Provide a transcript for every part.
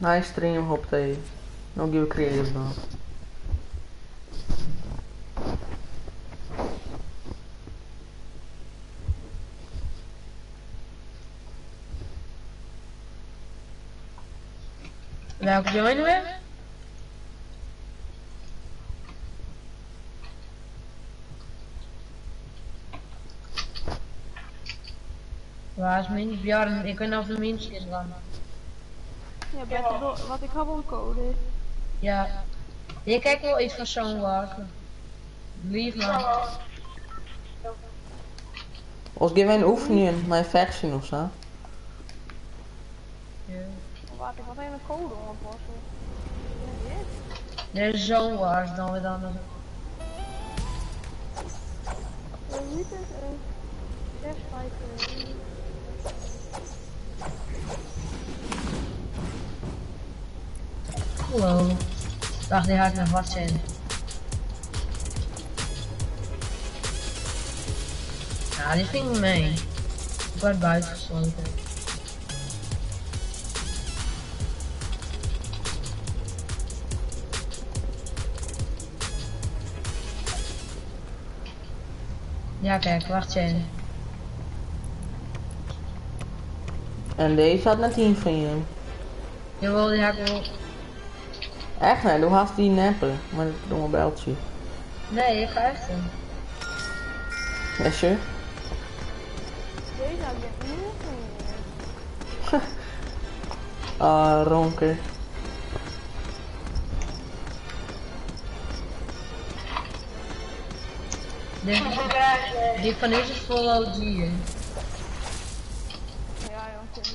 Nice stream, hoppatee. No gean we creative dwaan. Welke joinen we? Waar is mijn Bjorn? Ik ben over mijn lang. Ja, Battle, wat ik heb wel een code. Ja. Je kijkt wel iets van zo'n wagen. Lief man. Of gean we een oefenjen mei fechtsjen of sa? Ja. Wacht, ik had even een code aanpassen. Er is zo'n wars dan weer dan. Dit is een 6, 5, Hallo. Wacht, die ga ik nog wat zijn. Ja, die vind ik mee. Ik word buiten gesloten. Ja, kijk, wacht even. En deze had net 10 van je. Jawel, die had ik wel. Echt nee, du hast die neppen. Maar dat domme beltje. Nee, ik ga echt hem. Ja, sure. Deze had ik niet. Ah, ronker. Die van deze is vol OG. hè. Ja, joh.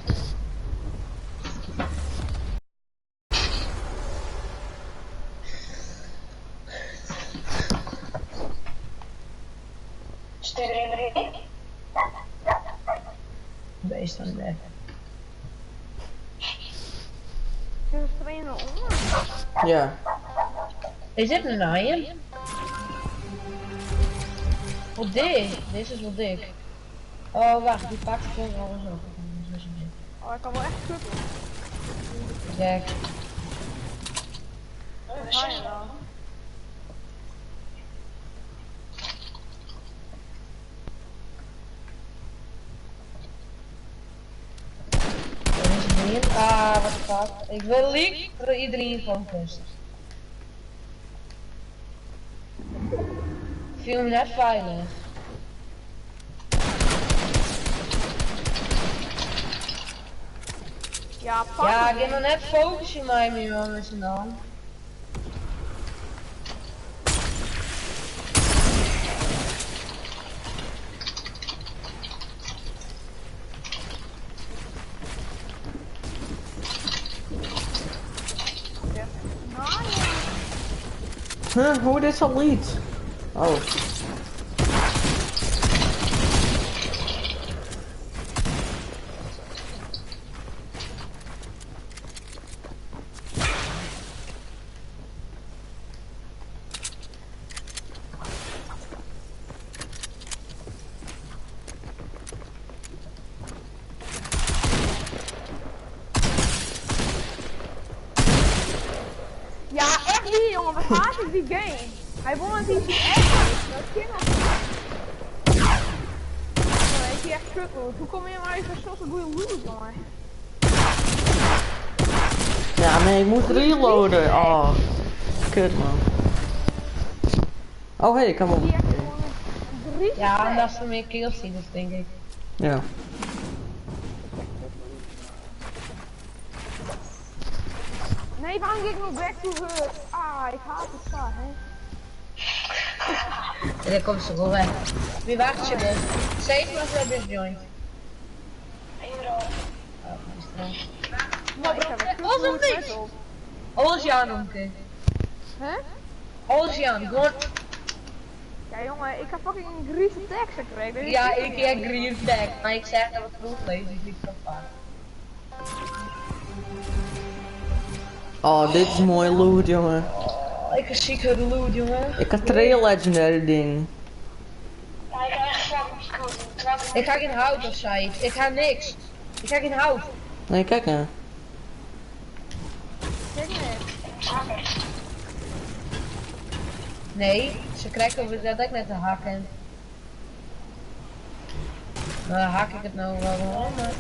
Stuur een bericht. Beest aan de Zit er trainen onder? Ja. Is dit een naaien? Wat dik. Deze is wel dik. Oh, wacht, die pakt gewoon alles op. Oh, ik kan wel echt kut. Kijk. Wat ga je dan? Deze green. Ah, what the fuck. Ik wil lief voor iedereen focust. Ik viel me net veilig. Ja, pak Ja, hem. ik heb nog net focus in mij, man, met z'n dan. Ja. Nou, ja. Huh, hoe dit zo liet? Oh. Ja, echt niet, jongen. Wat haat ik die game? Hij won het iets echt. Dat kan nog niet. Jongen, ik zie echt kut loot. Hoe kom je maar even zo'n goede loot, jongen? Ja, nee, ik moet reloaden. Oh. Kut, man. Oh, hey, ik kan wel. Die echt gewoon drie Ja, omdat ze meer kills zien, dus denk ik. Ja. Nee, waarom ging ik nog back to her? Ah, ik haat het zo, hè. En dan komt ze wel weg. Wie wacht je dus? Safe was dat dus joint. Oh, is het Maar ik heb een Was of kut niet? loot op. Alles Jan, Romke. Hè? Alles Jan, gewoon. Ja, jongen, ik heb fucking een grieve tekst gekregen. Dit is Ja, echt ik niet. heb green tag, maar ik zeg dat het vroeg lees, dus ik zo vaak. Oh, dit is mooi loot, jongen. Oh, ik is ziek de loot, jongen. Ik had twee legendary ding. Ja, ik ga echt fucking goed. Ik ga geen hout of zoiets. Ik ga niks. Ik ga geen hout. Nee, kijk nou. Ik net. Hakker. Nee, ze krijgen dat ik net te hakken. Nou, dan hak ik het nou wel gewoon, maar...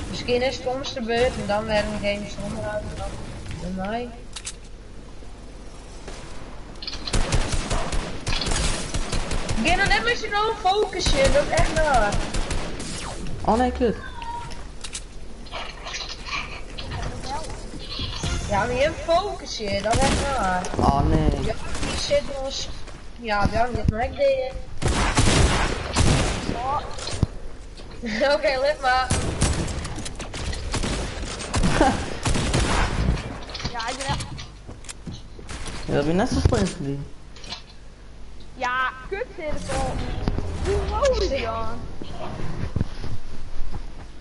Misschien is het soms de beurt en dan weer een game zonder auto. Bij mij. Ik ga nog net met je nou focussen, dat is echt naar. Oh nee, kut. Ja, maar je hebt focussen, dat is echt naar. Oh nee. Ja, die zit ons. Ja, daarom dit maar ik deed. Oké, let maar. Ja, ik ben echt... Ja, dat ben je net zo slim verdiend. Ja, kut zit het al. Hoe low is dan?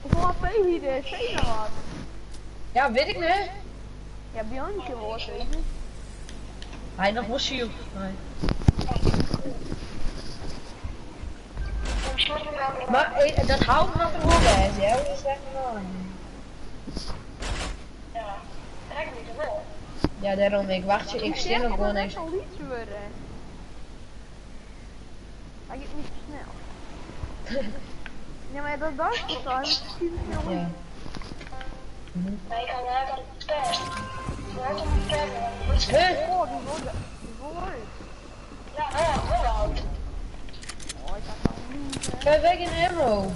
Hoeveel HP hier is? Zeg nou wat. Ja, weet ik niet. Ja, Bianca wordt even. Hij nog wel shield. Nee. Maar dat houdt nog er wel bij, hè? Dat is echt naar. Ja, trek niet wel. Ja, daarom, ik wacht je, ik stil ook gewoon net eens. al iets worden. Hij gaat niet zo snel. Ja, maar dat dacht ik al. Hij moet super snel. Ja. Maar je kan hij kan het best. Je hebt hem persen. Huh? Oh, die wordt die wordt. Ja, ja, wel oud. Oh, ik had al niet. hè. Ga weg in ammo.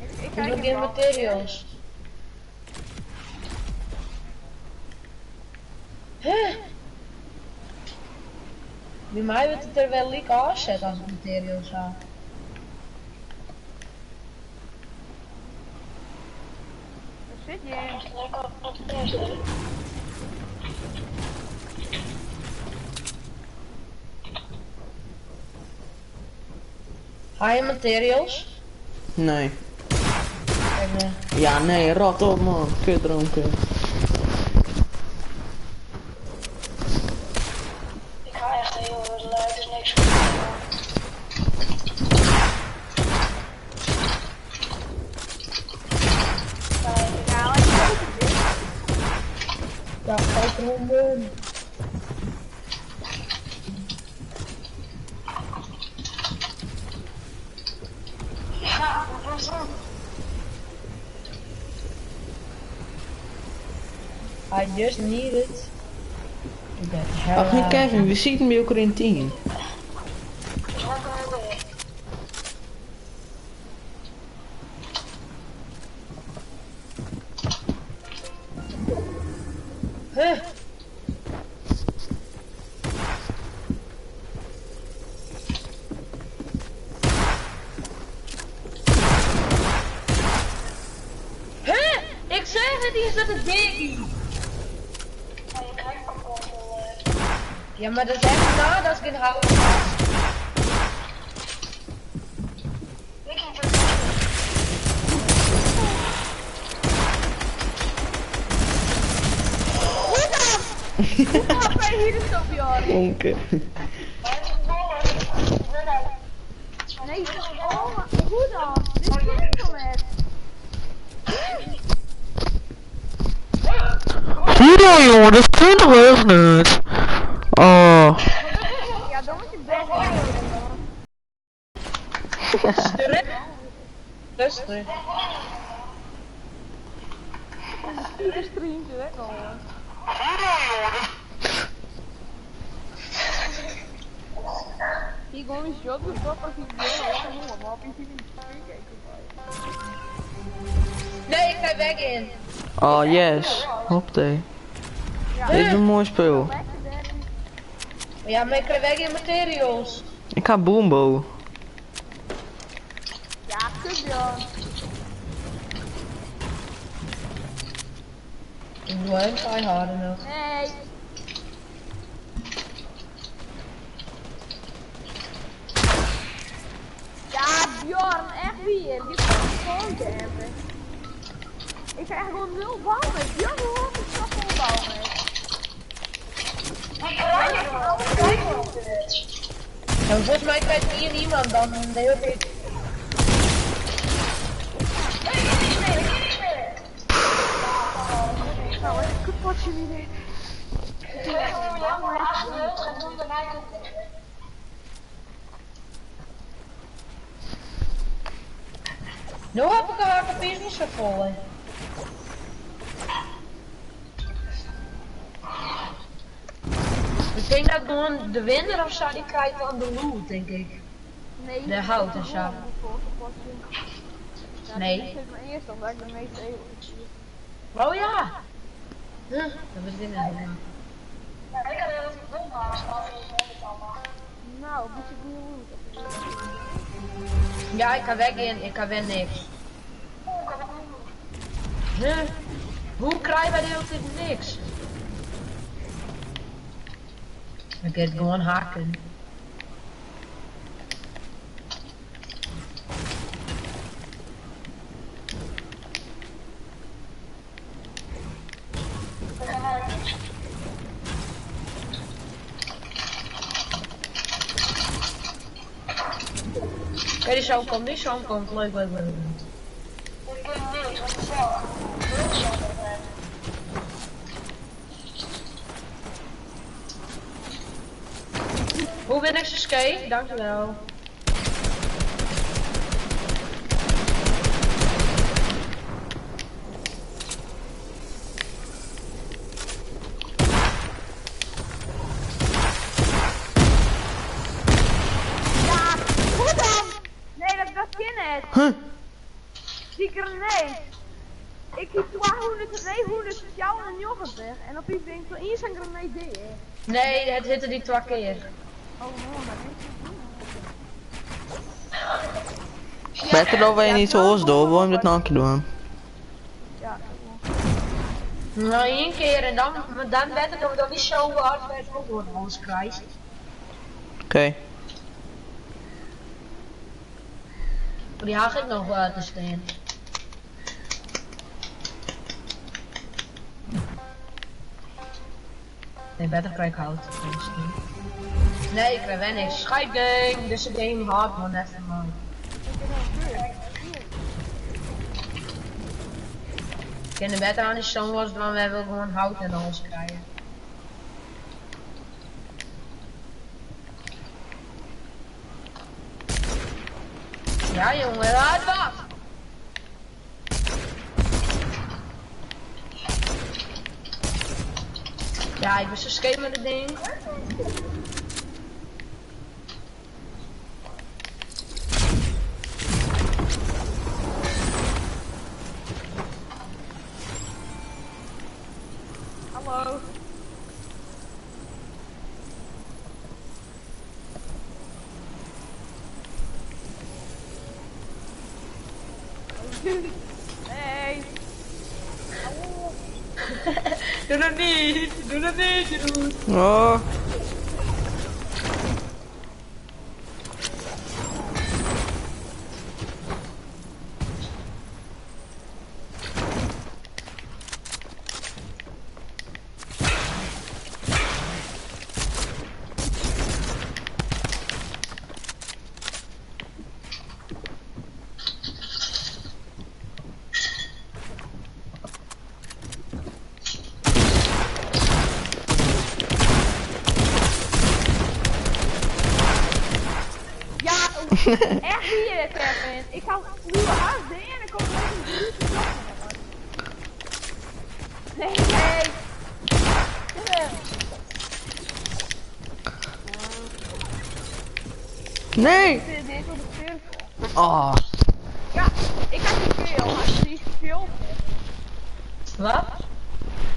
Ik, ik Ik kijk wil het geen wel. materials. Huh? Bij mij wordt het er wel leak afzet als ik materials had. Waar zit je? Echt lekker op het persen. Ga je materials? Nee. Kijk nee. Ja, nee, rot op man. Kut dronken. Ik ga echt heel luid, is niks voor mij. Ja, ik weet het niet. Ja, kijk ronden. Ja, wat was dat? I just need it. To get the hell Ach nee, out. Kevin, we zitten bij elkaar in team. Dus wat kan ik weer? Huh? Huh? Ik zeg het eens dat het deed. Maar je krijgt ook wel veel. Ja, maar dat is echt na dat ik in hout. Ik heb het. Hoe dan? Hoeveel HP hier is op, Bjorn? Onke. Maar het is wel wel uit. Nee, oh, maar hoe dan? Dit ken ik al net. Hoe dan jongen, dat vind ik echt niet. Oh. Ja, dan moet je best wel. Rustig. Ieder streamt het al. Hier gewoon een shot gestopt als ik wil. Maar op je ziet een kijken. Nee, ik ga weg in. Oh yes. Hoppatee. Dit is een mooi spul. Lekker daddy. Ja, maar ik krijg weg in materials. Ik ga boombo. Ja, kut Bjorn. Ik doe hem try harder nog. Nee. Ja, Bjorn, echt weer. Die gaat gewoon hebben. Ik krijg gewoon nul bal met. Bjorn, hoe had ik zoveel bal met? Ik krijg het wel. Ik krijg het. Ja, maar volgens mij krijgt hier niemand dan de hele tijd. Nee, ik heb niks meer. Ik heb niks meer. Potje wie dit. Ik kreeg hem maar 98 en toen daarna ik het niks meer. Nu heb ik een opeens niet zo vol. hè. Ik denk dat gewoon de winnaar of zo, die krijgt dan de loot, denk ik. Nee. De hout en zo. Ja, Nee. Ik zit maar eerst omdat ik de meeste eeuwen Oh ja! Huh, dat was dit net. Maar ik had heel veel bomma's, maar ik vond het allemaal. Nou, een beetje goede loot. Ja, ik kan weg in, ik kan weer niks. Oeh, ik had ook niet. Huh? Hoe krijgen wij de hele tijd niks? Ik ga het gewoon hakken. We gaan naar het Oké, die zo komt, die zo komt. Leuk, leuk, leuk. Ik ken niks, what the fuck. Heel zo ben. Hoe ben ik zo skate? Dankjewel. Ja, hoe dan? Nee, dat kan het. Huh? Die grenade. Ik heb 200, 994 en op die denk ik eerst een grenade deed. Nee, het hitte die twee keer. Oh no, dat is Beter dan wij niet zo hoos door, waarom dat nou een keer doen? Ja, Nou, één keer en dan, maar dan werd het omdat die zo hard werd ook door anders krijgt. Oké. Maar die haag ik nog wel te staan. Nee, beter krijg ik hout. Misschien. Nee, ik krijg wel niks. Schijtgang, deze game hard man, even man. Ik ken de beter aan die song was dan wij willen gewoon hout en alles krijgen. Ja jongen, laat wat! Ja, ik ben zo skate met het ding. Hallo. Hey. Doe dat niet! Doe dat niet, Jeroen! Oh. Ja, echt hier, Kevin. Ik ga nieuwe ASD en dan komt er een drie. Nee, nee. Kevin. Nee! Dit dit op de cirkel. Oh. Ja, ik had die kill, maar die is veel. Wat?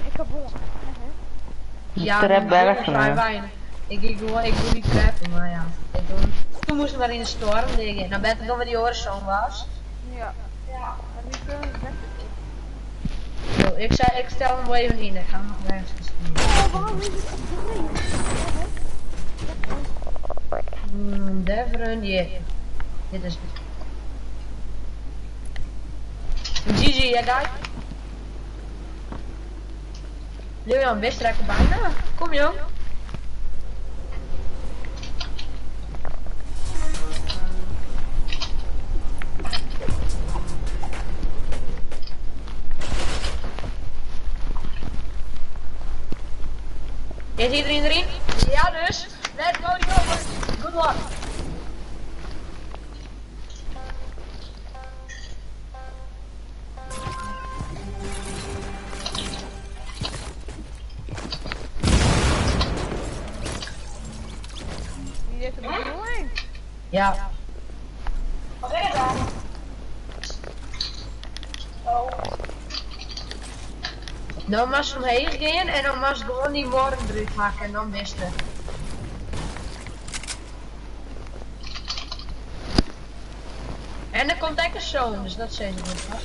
Ik heb won. Ja, Trap maar bergen, vrij hè. weinig. Ik doe niet trappen, maar ja. Ik doe, toen moesten we maar in de storm liggen. Nou beter dan we die oorzoon was. Ja. Ja. Maar die kunnen het beste. Zo, ik zei, ik stel hem wel even in. Ik ga hem nog ergens spelen. Oh, waarom is het op drie? Devron, yeah. Dit is het. GG, jij guy. Leon, best trekken bijna. Kom jong. Is iedereen erin? Ja dus. Let's go jongens. Good luck. Wie is de bedoeling? Ja. Wat is het dan? Oh. Nou mag ze omheen gaan en dan mag ze gewoon die morgen eruit hakken en dan wist het. En er komt echt een zoon, dus dat zijn ze goed vast.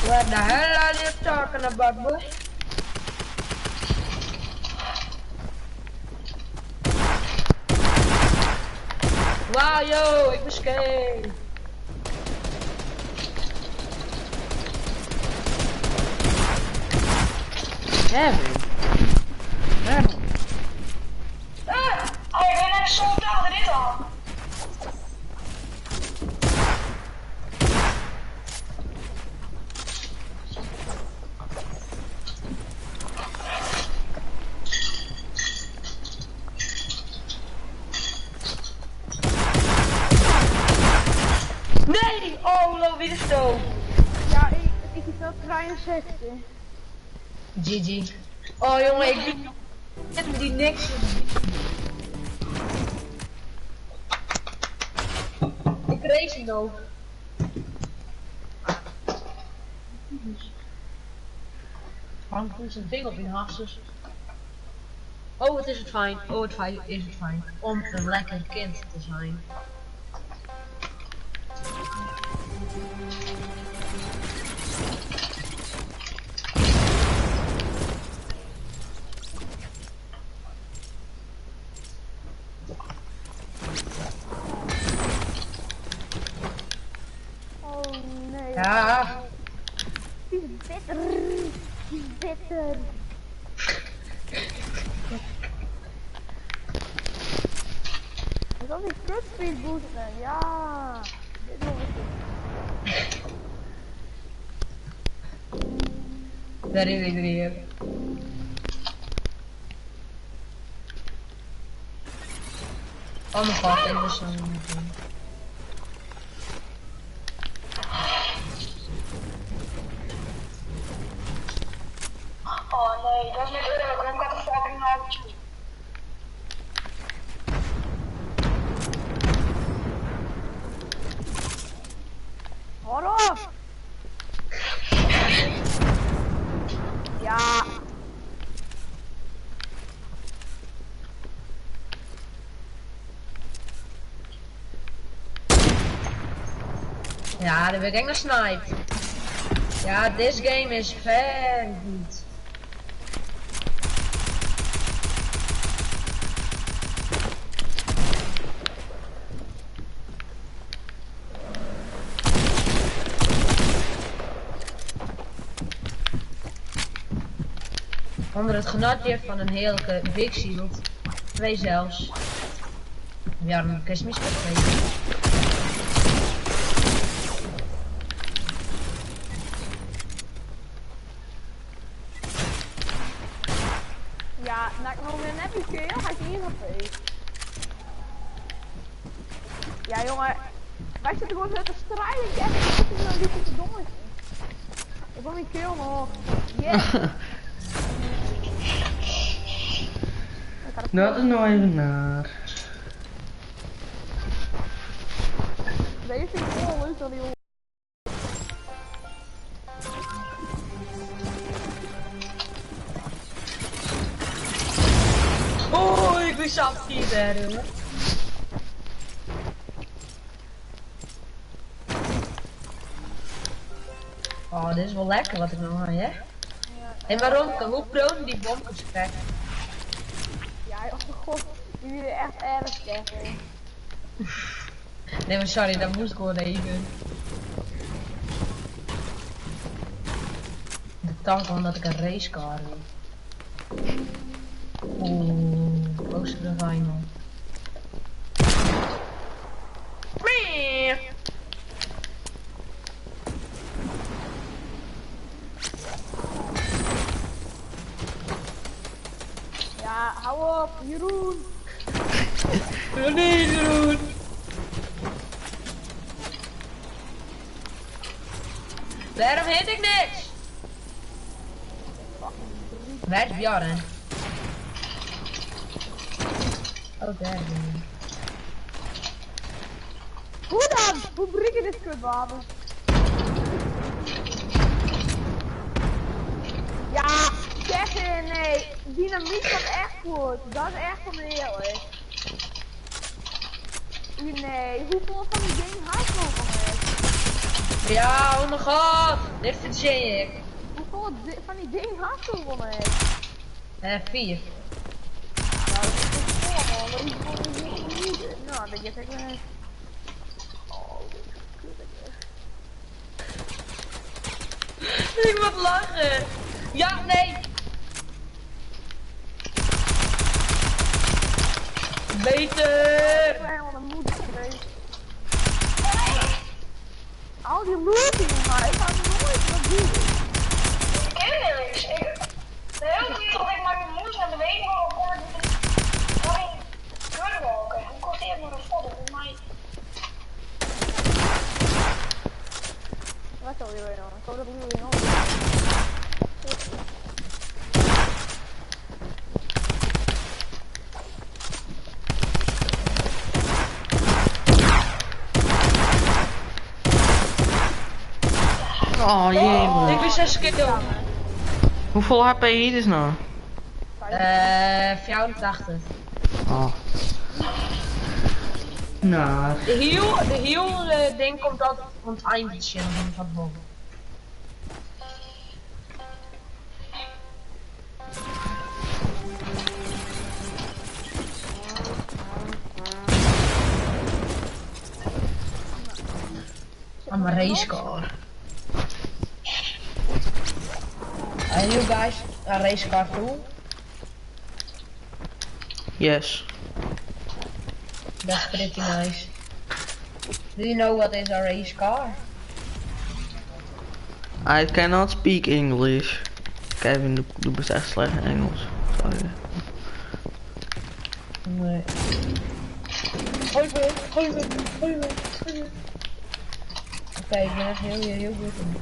What the hell are you talking about, boy? Wow, yo, ik ben skate. Kevin. Waarom? Ah, oh, ik ben net zo tegen dit al. Nee! Oh, lo, wie is zo? Ja, ik heb wel 63. GG. Oh jongen, ik ben die niks. Ik race nog. Waarom komt zo'n ding op je hartjes? Oh, wat is het fijn. Oh, het fijn, is het fijn om een lekker kind te zijn. Oh nee. Ja. Die is bitter. Die is bitter. Is dat die kut speed booster? Ja. Dit wil ik zien. Daar is ik weer. Oh mijn god, ik was zo Oh nee, dat is niet eerlijk, want ik had een fucking auto. Hoor op! Ja. Ja, dan ben ik echt naar snipe. Ja, this game is very good. Onder het genotje van een heerlijke Big Shield. Twee zelfs. Ja, een kerstmis met twee. Ja, nou ik nog weer net een keer, ga ik hier op Ja jongen, wij zitten gewoon zo te strijden. Ik echt ik zit nou die te dommetje. Ik wil die kill nog. Yes. Ik had het Dat is nou even naar. Deze vind ik wel leuk dat die jongen. Oh, ik ben zo daar, jongen. Oh, dit is wel lekker wat ik nou haal, hè? En waarom? Hoe broden die bomkes krijgen? Ja, oh god, die willen echt erg tegen. Nee, maar sorry, dat moest ik gewoon even. De tank omdat ik een racecar wil. Oeh, close to the final. Hou op, Jeroen. Nee, Jeroen. Waarom heet ik niks? Waar is Bjarne? Oh, daar ben je. Hoe dan? Hoe breek je dit kutwapen? Ja, Kevin, nee. Dynamiet gaat echt goed. Dat is echt oneerlijk. Nee, hoeveel van die ding had ik nog van Ja, oh mijn god. Dit verzin ik. Hoeveel van die ding had ik nog van 4. Nou, dat is toch vol, man. Dat is gewoon niet. Nou, dat je ik weer. Oh, dit is kut, ik Ik moet lachen. Ja, nee. Beter. Ik ben helemaal de moed geweest. Al die looting, maar ik had nooit wat doen. Ik ken niks. Ik, de hele tijd dat ik maar mijn moed aan de wegen kom ik met fucking Gunwalker. Hoe komt die naar de vodden? Volgens mij. Wat zal je dan? Ik hoop dat jullie nog. Oh jee. Ik ben 6 keer dood. Hoeveel HP hier is nou? 84. Oh. Nou. De heal ding komt altijd rond het eindje van het boven. I'm a race car. Are you guys a race car too? Yes. That's pretty nice. Do you know what is a race car? I cannot speak English. Kevin, du bist echt slecht in Engels. Sorry. Nee. Gooi me, gooi me, gooi me, gooi me. Oké, ik ben echt heel, heel goed in.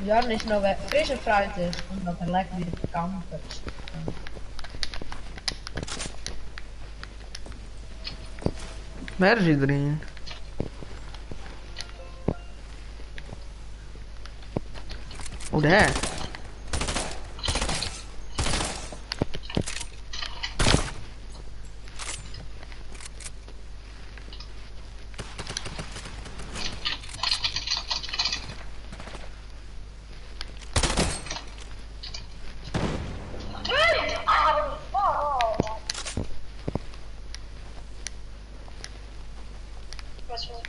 Jarn is nou weer fris en fruitig, omdat hij lekker weer de campus. Waar is iedereen? Oh, daar. Dude! Ah, what the fuck? Oh, man. Best wel.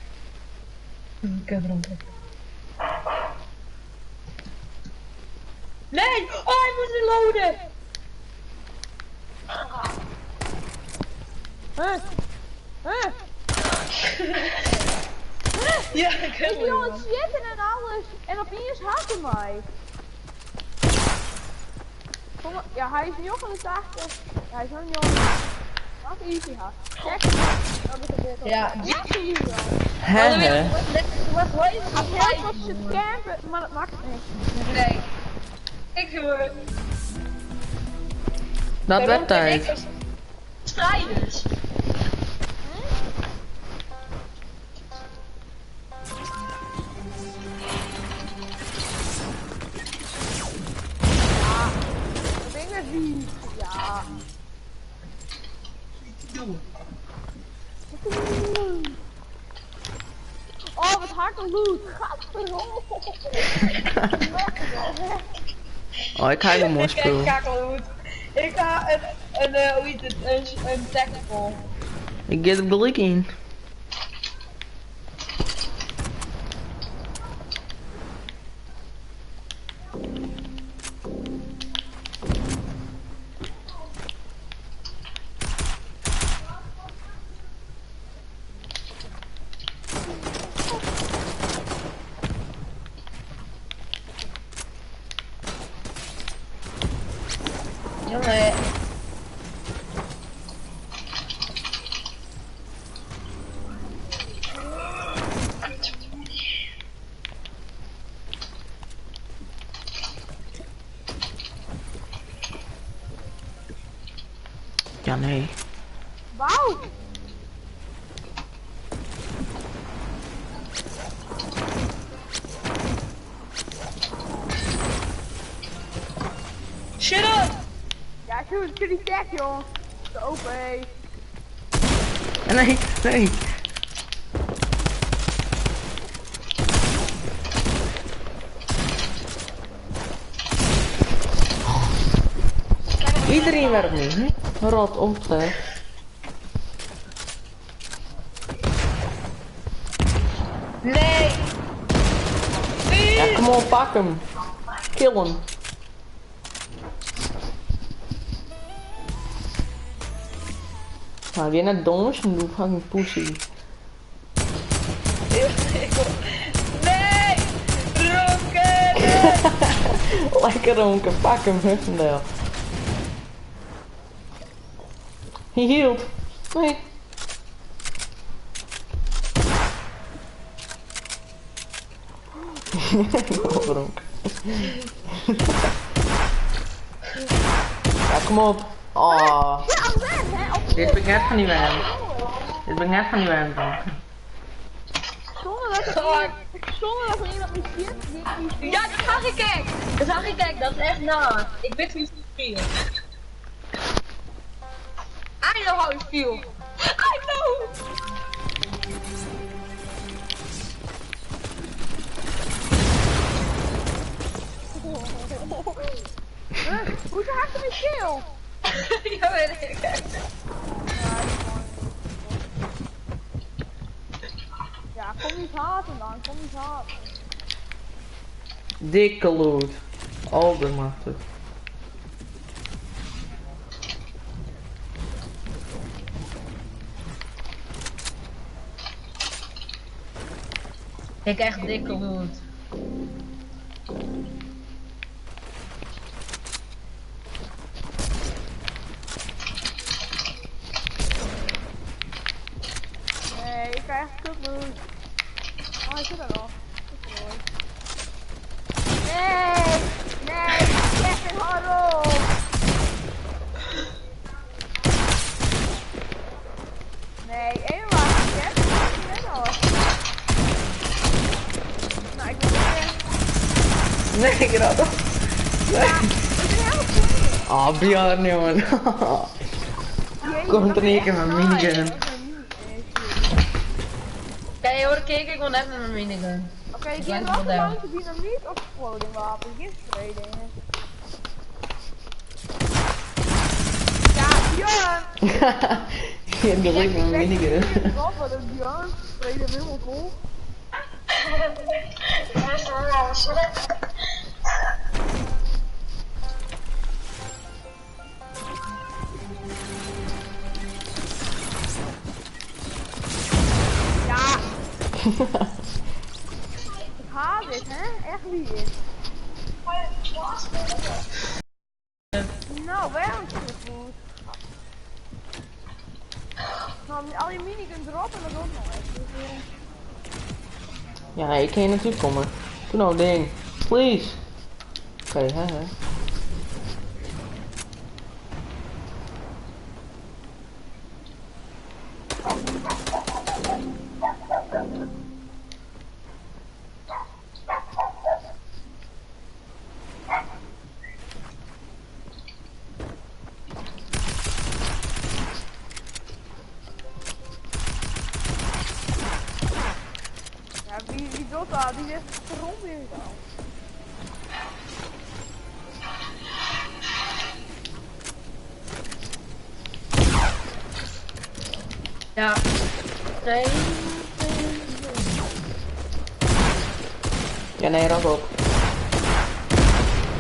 Ik heb er Nee! Oh, hij moet reloaden! Huh? Huh? Ja, ik Ik wil het zitten en alles. En opeens had hij mij. Kom maar. Ja, hij is 89. Ja, hij is nog 89. Wat easy had. Check. Dat is het Ja. Ja, zie je wel. Hè hè? Wat hoor je? Hij heel wat ze campen, maar dat maakt niet. Nee. Ik hoor. Dat werd tijd. Strijders. Dat ding is wie. Ja. Oh, wat hard een loot. Gadverdamme. Oh, ik ga een mooi Ik spul. kijk. Ik ga een, hoe heet het, een tactical. Ik get er blik in. Jongen. Ja, nee. Wout! Shut up! Ja, shoot, jullie tech, joh. De OP. Nee, nee. Iedereen werkt nu, hè? Rot op, hè. Nee! Ja, kom op, pak hem. Kill hem. Maar weer naar donzen, doe fucking pussy. Nee! Ronken! Lekker Ronke, pak hem, Huffendale. He healed. Nee. Ronke. Ja, kom op. Oh. Dit ben ik net van die wijn. Dit ben ik net van die wijn, Ronke. Zonder dat er iemand, zonder dat er iemand me ziet, die Ja, dat zag ik echt! Dat zag ik echt, dat is echt naar. Ik weet hoe het feel. I know how it feel. I know! Huh? Hoe haakt hem in kill? Ja, weet ik. Ja, kom niet haten dan, kom niet haten. Dikke loot. Aldermachtig. Ik echt dikke loot. Nee, ik krijg kut loot. Oh, hij zit er nog. Nee, nee, Kevin, hou op. Nee, één wacht, Kevin, net al. Nou, ik ben weer. Nee, ik raad op. Nee. Ik ben helemaal klaar. Ah, Bjarne, jongen. Jezus, Komt er dat is niet in echt mijn saai. minigun. Dat is mijn mini- Kijk hoor, kijk, ik wil net met mijn minigun. Oké, Ik geen ben wel down. wapenlauncher, dynamiet of exploding wapen. Geen spray dingen. Ja, Björn! Je hebt direct mijn minigun. Wat wat een Björn. Spray hem helemaal vol. Ik wist het wel, sorry. Ja! Ik haat dit, hè? Echt wie is. Nou, waarom is het goed? Nou, al die miniguns erop en dat ook nog even. Dus, Ja, ik kan hier naartoe komen. Doe nou ding. Please. Oké, hè, hè. Ja, wie doet dat? Die is rond in al. Ja. Nee. Ja, nee, rot op.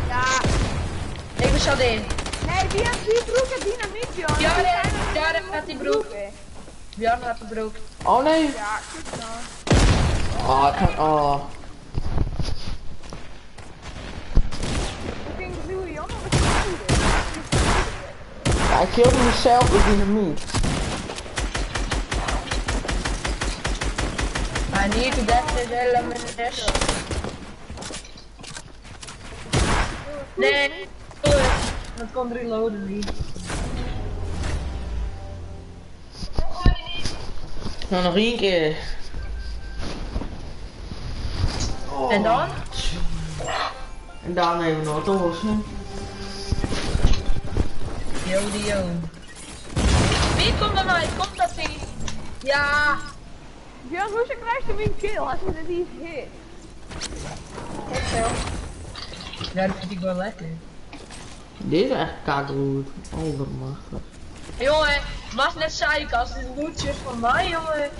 Ja, Ik ben Shadé. nee, wie heeft die broek en dynamiet, Björn? Ja, Die nee, zijn er ja, niet dat gaat die broek. broeken. Björn had de broek. Oh nee. Ja, kut dan. Oh, ik kan. Oh. Hoe ging de nieuwe Jan of is het? Ja, ik kilde mezelf met dynamiet. I need to get this elimination. Nee, dat komt reloaden niet. Nou, nog één keer. En dan? En daarna even nog te lossen. Yo, die yo. Wie komt bij mij? Komt dat ie? Ja. Björn, hoe krijgt hem een kill als je dit iets hit? Ik veel. Ja, dat vind ik wel lekker. Dit is echt kakloot. Aldermachtig. Jongen, was net zeiken als dit lootje van mij, jongen.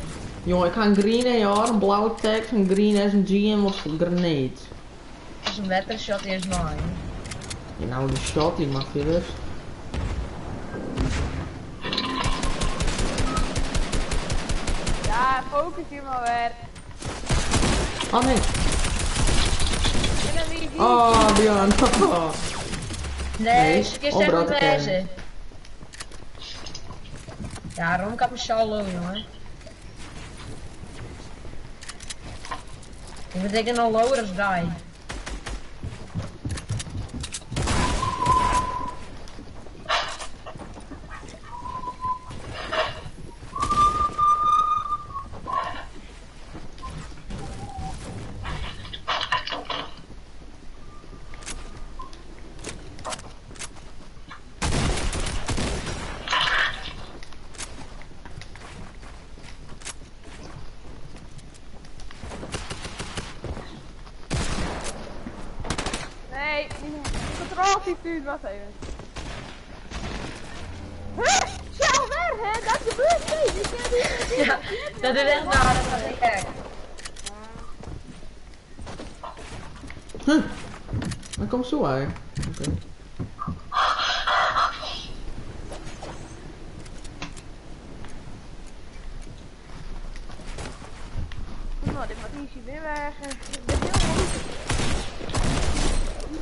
Jongen, ik ga een green AR, een blauwe tekst, een green SMG en wat grenade. Dat is een better shot eerst mine. Ja, nou, de shot die mag je dus. Ja, focus hier maar weer. Oh nee. En dan wie die. Oh, Björn. Nee, Nee, ze is oh, echt brood een te kennen. wijze. Ja, Ron had me solo, jongen. Ik betekent al lower as die. Nee, die controle wacht even. Huh? Zelf weer, hè? Dat gebeurt niet. Ik ken die Ja, dat is echt naar, dat is echt gek. Huh. Dat komt zo uit. Oké. Nou, dit mag easy weer weg. Ik ben heel goed.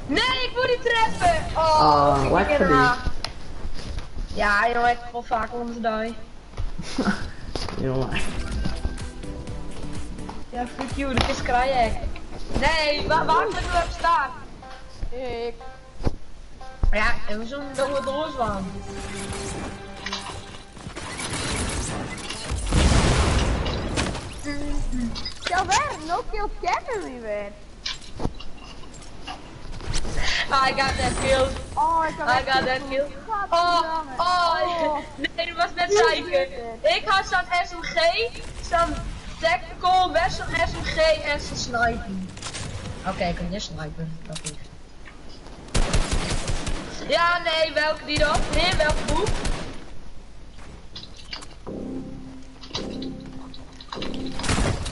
Nee, ik moet niet treffen! Oh, Ah, ik lekker ken die. haar. Ja, jongen, ik val vaak onder de die. Jongen. Ja, fuck you, dat is krajek. Nee, waar moet ik op staan? Ik. Ja, en we zullen dat we doorzwaan. Zelf weer, no kill Kevin weer. I got that kill. Oh, ik had I got that kill. Oh, oh, nee, dat was net zeiken. Ik had zo'n SMG, zo'n tactical, best zo'n SMG en zo'n sniper. Oké, ik kan niet sniper, dat is. Ja, nee, welke die dan? Nee, welke boek?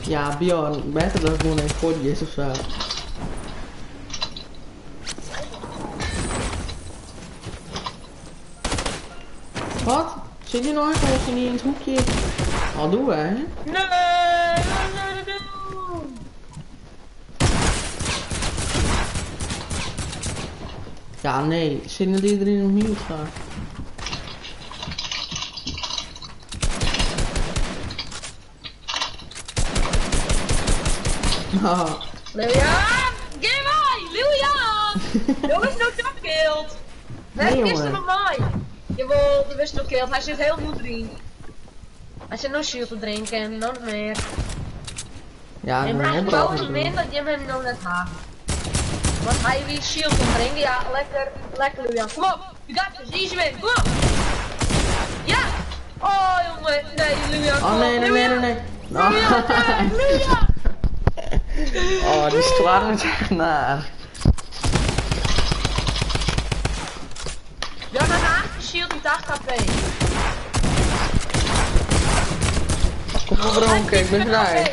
Ja, Björn, beter dat gewoon een voor is of zo. Wat? Zit je nou echt als je niet in het hoekje? Al doen we, hè? Nee, wat zou je doen? Ja, nee. Zit dat iedereen op mute staat? Ah, Lilian! Give mij! Lilian! Jongens, no top killed! Nee, Nee, jongen. met mij! Jawel, de wist nog killed. Hij zit heel goed erin. Hij zit nog shield te drinken en nog meer. ja, En maar maar hij boven min dat je hem nog net haat. Want hij wie shield te drinken, ja, lekker, lekker Lilian. Kom op, you got this, easy win, kom op! Ja! Oh jongen, nee Lilian, kom Oh nee, op, nee, nee, nee, nee. Lilian, nee, Lilian! Oh, die slaat me echt naar. Ja, daarna shield en 80 HP. Kom op, Ronke, ik ben vrij.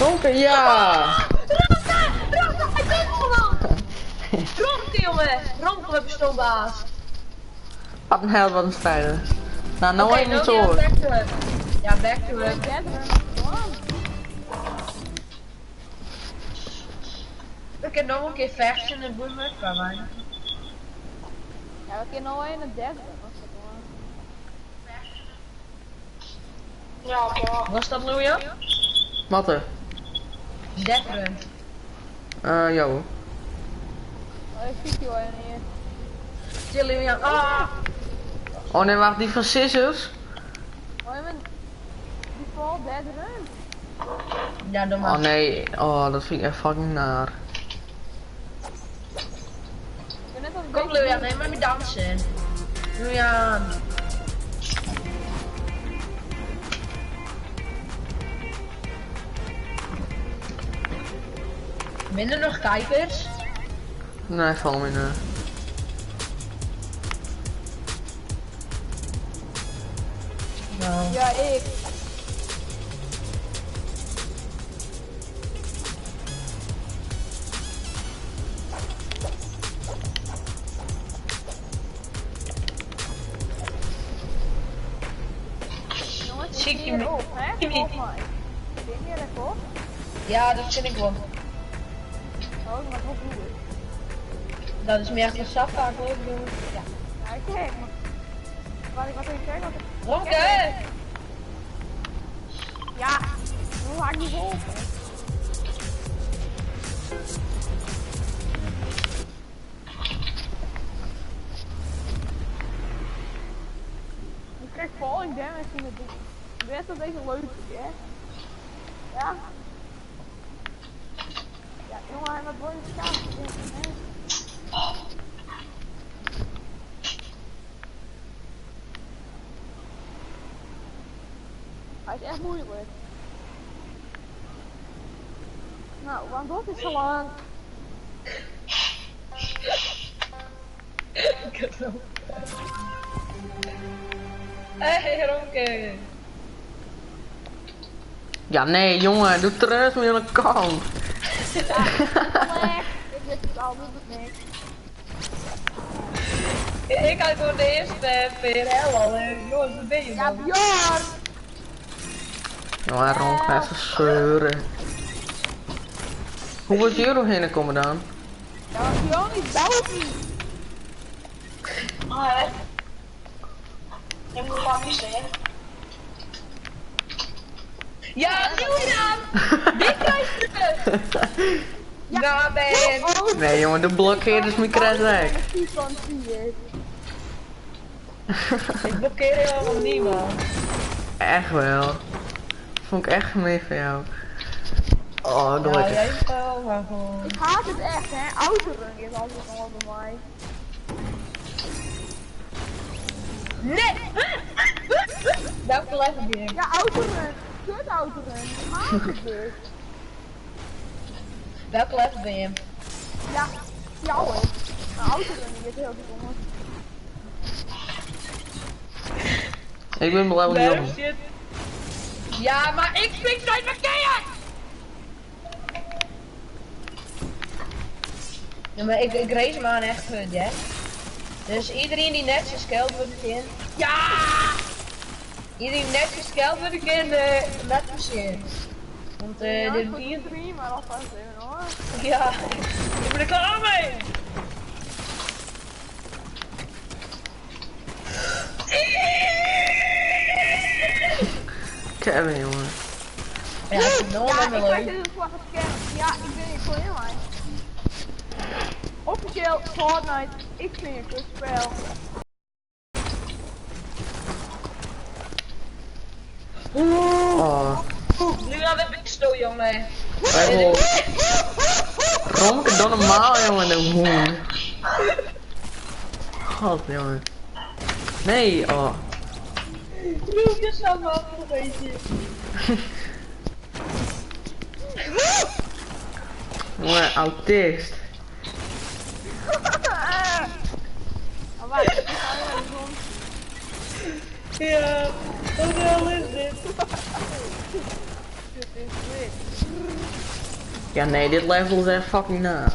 Ronke, ja! Ronke! Ronke, hij komt gewoon! Ronke, jongen! Ronke, we hebben stoombaas. Wat een held, wat een strijder. Nou, nou Oké, okay, niet nou zo. back to it. Ja, back to it. Ik kan nog een keer vechten en boeit me qua. Ja, we kunnen al in de derde was dat hoor. Ja, oké, wacht. Was dat Louis? Wat er? Death Run. Ja hoor. Oh, ik zie die al in hier. Chill, Julian. Ah! Oh nee, wacht, die van Scissors? Oh, je bent default dead run. Ja, doe Oh maar. nee, oh dat vind ik echt fucking naar. Ik ben net als Kom Julian, neem maar mee dansen. Julian. Minder nog kijkers? Nee, val me nee. Nou. Ja, ik. Jongens, Zie ik je hier me- op, hè? zie je me- Volg mij. Ben je er op? Ja, dat vind ik wel. Oh, maar wat doe ik? Dat is meer echt een safka, hoor. jongen. Ja. Ja, ik kijk, maar... Wat ik wat ik zeg, wat ik... Ronke! Ja, hoe ga ik die volgen? Ik krijg falling damage in de ding. Ik weet dat deze leuk is, hè? Ja? Ja, jongen, hij wordt worden schaam. Hij is echt moeilijk. Nou, want dat is zo lang. Hey, Ronke! Ja nee, jongen, doe terug met aan de kant. Weg. Ik wist het al, doet het niks. Ik had gewoon de eerste PRL al. Jongens, waar ben je Ja, man? Bjorn! Jongen, Ron gaat even zeuren. Hoe was je er heen komen dan? Ja, want Bjorn is België. Ah, hè. Je moet gewoon kiezen, hè. Ja, Julian! Die krijgt het! Ja, ben! Oh, Nee jongen, de blokkeer is mijn krijg. van vier. Ik blokkeer helemaal niemand. Echt wel. Vond ik echt gemeen van jou. Oh, Ja, gelukkig. jij wel, maar gewoon. Ik haat het echt, hè. Autorun is altijd nog wel bij mij. Nee! Welke level ben je? Ja, autorun. Kut autorun. Ik haat het dus. Welke level ben je? Ja, jou hè. Maar autorun die is heel goed, jongens. Ik ben level Waarom 9. zit- Ja, maar ik spring nooit verkeerd! Ja, maar ik race hem aan echt goed, hè. Dus iedereen die net zijn skeld wordt in. Ja! Iedereen die net zijn skeld wordt in, met plezier. Want Ja, dit goed hier. stream, maar dat was even hoor. Ja, ik ben er klaar mee! Kevin, jongen. Ja, ik vind het Ja, nog ik wel krijg leuk. dit een slag scherm. Ja, ik ben hier klaar mee. Officieel Fortnite, ik vind het een kutspel. Oh. Nu gaan we pistool, jongen. Level. Romke, doe normaal, jongen, de hoen. God, jongen. Nee, oh. Doe je zo maar een beetje. Jongen, autist. Maar wacht, ik ga weer naar de zon. Ja, wat de hel is dit? Dit is dit. Ja, nee, dit level is echt fucking na.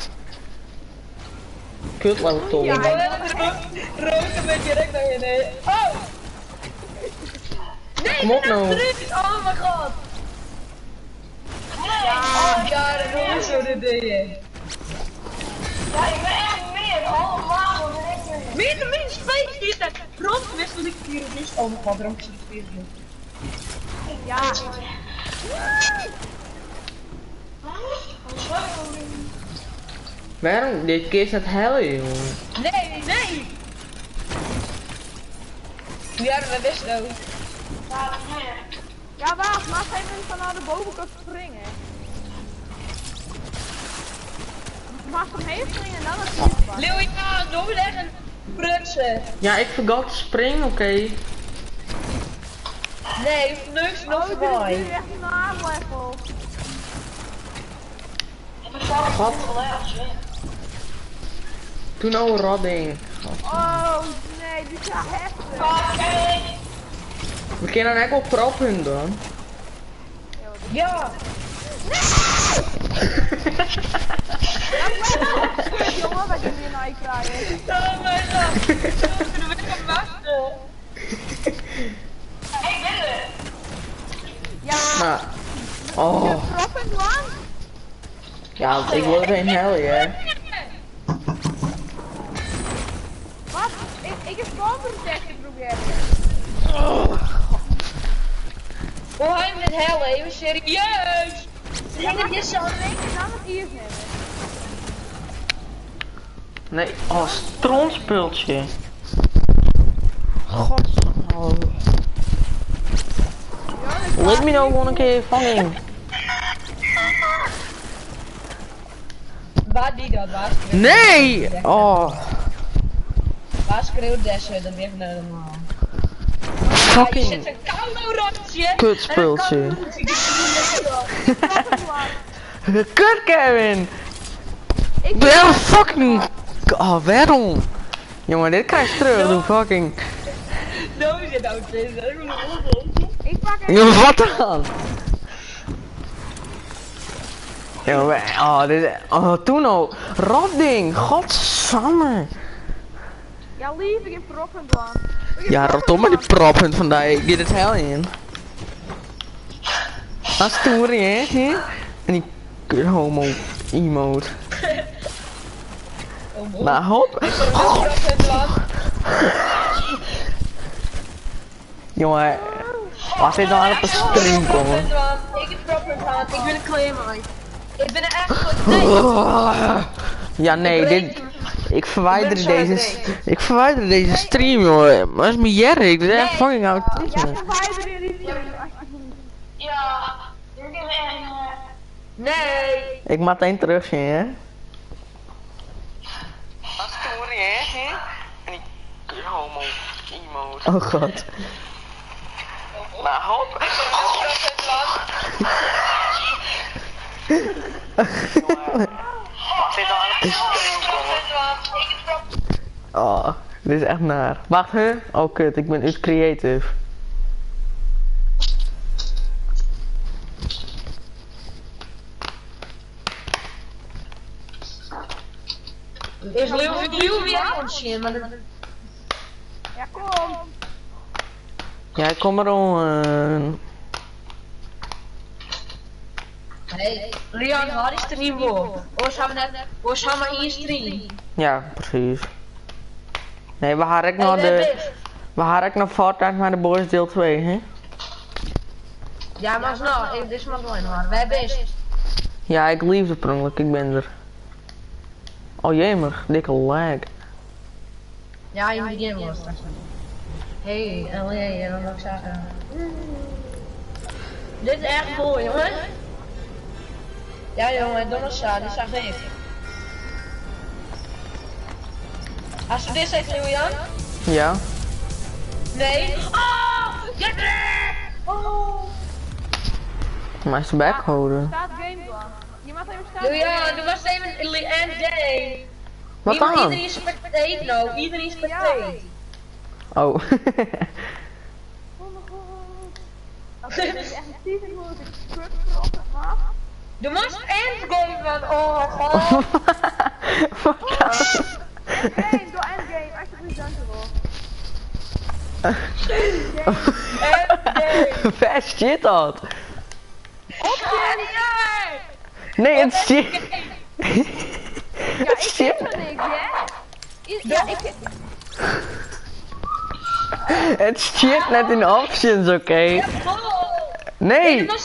Kut level toch. Ja. Roken met direct naar je nee. Oh! Nee, Kom op ik ben nou. achteruit. Oh mijn god! Nee! Oh ja, dat is zo dit deed je. Ja, ik ben echt meer. Allemaal, wat ben ik meer. Min space die het. Rond wissel ik virus. Oh mijn god, rond is virus. Ja. Waarom? Dit keer is het helle, jongen. Nee, nee. Ja, we wisten ook. Ja, nee. Ja, wacht, laat even van naar de bovenkant springen. Mag omheen springen en dan het vuur pakken. Leeuwja, doe echt een prutsen. Ja, ik forgot te springen, oké. Nee, niks nog Oh, dit voorbij. is nu echt een level. Ik ben fucking God. goed hè. Toen nou rodding. Oh, nee, dit is ja heftig. Fuck, We kunnen echt wel proppen dan. Ja. Kut, jongen, wat je weer naar je krijgt. Oh mijn god. Zo kunnen we gaan wachten. Ik ben er. Ja, Maar. Oh. proppen lang. Ja, ik wil geen helle, hè. Wat? Ik heb spawn protection proberen. Hoe hij met helle, even serieus. Ja, Spring het je zo. springen en dan het ijs nemen. Nee, oh, strontspultje. God. Oh. Ja, Let me nou gewoon een keer fucking. Waar die dat? Waar schreeuwt Nee! Oh, Waar schreeuwt Desse? Dat weer normaal. Je zit fucking een koude rotje. kutspultje. Kut, Kevin! Ik Ben fucking. Oh, waarom? Jongen, dit krijg je terug. Doe fucking. Nou zit ook steeds. Ik pak even. Jongen, wat dan? Jongen, oh, dit oh, toen al. Rotding, godsamme. Ja, lief, ik heb proppen lang. Ja, rot op met die proppen vandaag. Ik get het hel in. Dat is stoer, hè? hè? En die kut homo emote. Maar hop. Jongen, als dit nou op een stream komen. Ik heb proppen aan. Ik ben een claim Ik ben er echt goed. Nee. Ja, nee, dit. Ik verwijder deze. Ik verwijder deze stream, jongen. Maar dat is mijn jerk. Dit is echt fucking Ja, autisme. verwijder die stream, alsjeblieft. Ja, dit is echt een... Nee. Ik moet één terugzien, hè? Dat is stoer, hè? En die kut homo emote. Oh god. Maar hop. Oh, dit is echt naar. Wacht, hè? Oh kut, ik ben uit creative. Is Leeuw weer aan maar dat... Ja, kom. Ja, kom maar om. Hey, Leon, waar is stream voor? Of gaan we net, of gaan we in stream? Ja, precies. Nee, we gaan naar de. We gaan naar Fortnite naar de Boys deel 2, hè? Ja, maar snel, dit is maar door hoor. Wij best. Ja, ik leave de per ongeluk, ik ben er. Oh jemig, dikke lag. Ja, in het begin was straks. Hey, LA, en dan ook zagen. Dit is echt mooi, jongen. Ja, jongen, Donnersa, dit zag ik. Als je dit zegt, Julian? Ja. Nee. Oh! Get Oh! Maar is de bek houden. Staat game plan. Je mag even staan. Julian, doe was even end day. Wat dan? Iedereen is spectate nou, iedereen is spectate. Oh. Oh mijn god. Oké, dit is echt een tyfus moeilijke kut op het map. Du musst endgame man, oh god. Wat dan? Endgame, door endgame, alsjeblieft, dankjewel. Endgame. Waar shit dat? Nee! Nee, het shit. Ja, Het ik shit. heb zo niks, hè? Ja, ik... It stiet net yn options, oké? Nee! Dat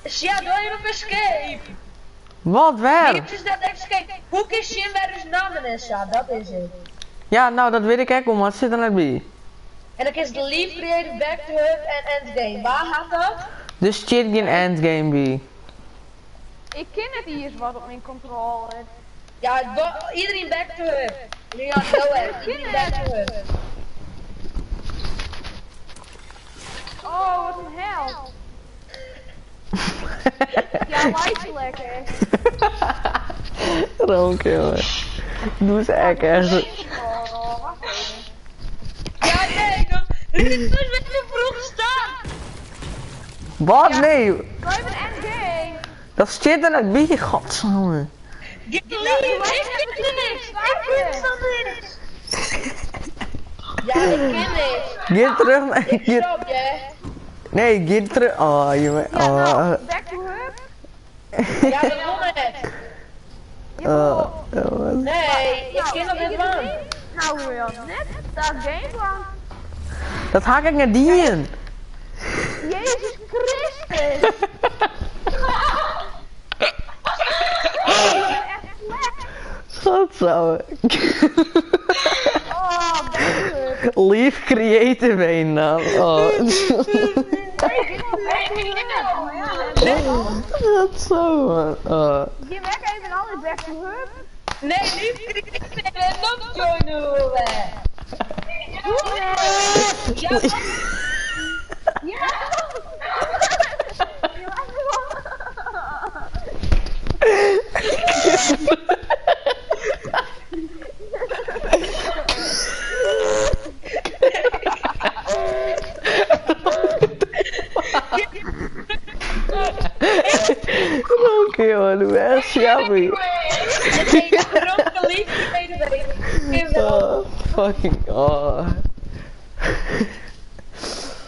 is Ja, doe even op escape. Wat, waar? Het is net escape. Hoe kun je zien waar dus namen is? Ja, dat is het. Ja, nou dat weet ik echt wel, maar het zit er net bij. En dan is de leave creative back to hub en endgame. Waar gaat dat? Dus zit geen endgame bij. Ik ken het hier wat op mijn controller. Ja, iedereen back to hub. Leon, go ahead. Iedereen back to hub. Oh, wat een hel. Ja, lijkt lekker. Ronke, jongen. Doe eens echt echt. Oh, wacht even. Ja, nee, dan. Dit is met te vroeg staan. Wat? Nee! Wij hebben een endgame. Dat zit er net bij, godsamme. Get leave. Ik ken niks. Ik ken nog niks. Ja, ik ken niks. Ga terug naar... Ik Get, snap je. nee, ga terug... Oh, jongen. Ja, Oh. nou, back to hub. Ja, dat won het. Oh, oh, Nee, ik ken dat ik net heb lang. Nou, Leon, net staat gameplan. Dat haak ik naar die in. Jezus Christus. Oh, ik ben echt slecht. Godsamme. Oh, back to hub. Leave creative heen dan. Oh. Nee, ik wil back to hub. Maar ja, Dat zo, man. Oh. je werkt even alle back to hub. Nee, leave creative en not joinen we. Ja, Ja. Oké, jongen, doe echt sjappie. nee, Ronke leave creative. Oh, fucking, oh.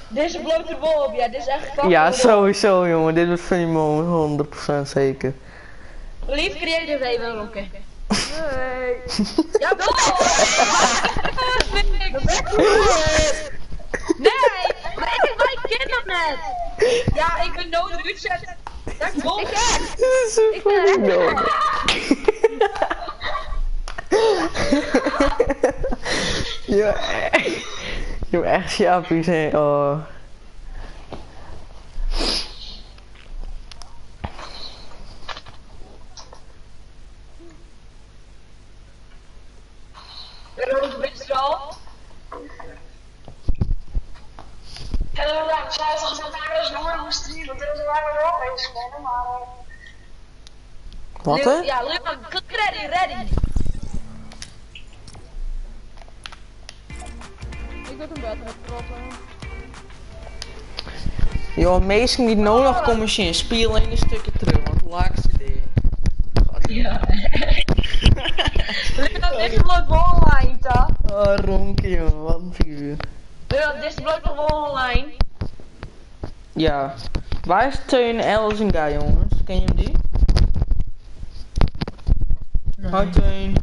Dit is een blote bol op, ja, dit is echt fucking Ja, sowieso, jongen. Dit wordt funny moment, 100% zeker. Leave creative even, Ronke. Nee. Ja, toch! Nee, maar ik, wij kennen dat net. Ja, ik ben nodig uitzetten. Dat klopt. Dit is zo fucking dom. Ja, je bent echt sjappies, hè. Oh. Ronke, bent je er al? Ja, inderdaad. Zij heeft al gezegd, daar is nooit hoe streamen. Dat is waar we wel bezig zijn, maar... Wat, hè? Ja, Leon, klik ready, ready. Ik wil een bed met proppen. Joh, meesten die nodig komen zien, speel een stukje terug, want laatste idee. Ja. Leon, dit is bloot wel online, toch? Oh, Ronke, jongen, wat een figuur. Leon, dit is bloot nog wel online. Ja. Waar is Teun Elzinga, jongens? Ken je hem die? Hoi Teun.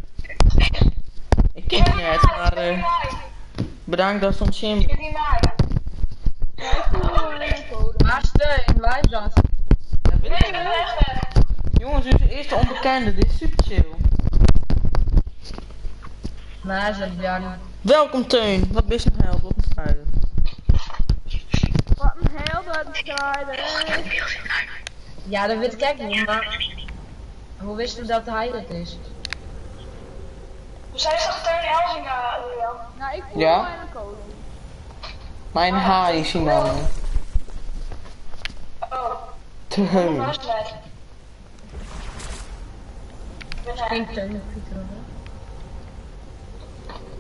Ik ken je net, maar bedankt dat je ons zien. Ik niet mij. Waar is Teun? Waar is dat? Ja, weet ik Ik ben niet. echt weg. Jongens, dit is de eerste onbekende, dit is super chill. Waar is dat, Jan? Welkom Teun, wat ben je een held, wat een strijder. Wat een hel dat strijder. Ja, dat weet ik echt niet, maar... Hoe wist je dat hij dat is? Zij is toch Teun Elzinga, Leon? Nou, ik voel Ja? mij een code. Mijn H is hier naam. Oh, Teun. waar is het net? Ik ben hij. Geen Teun of Pieter, hoor.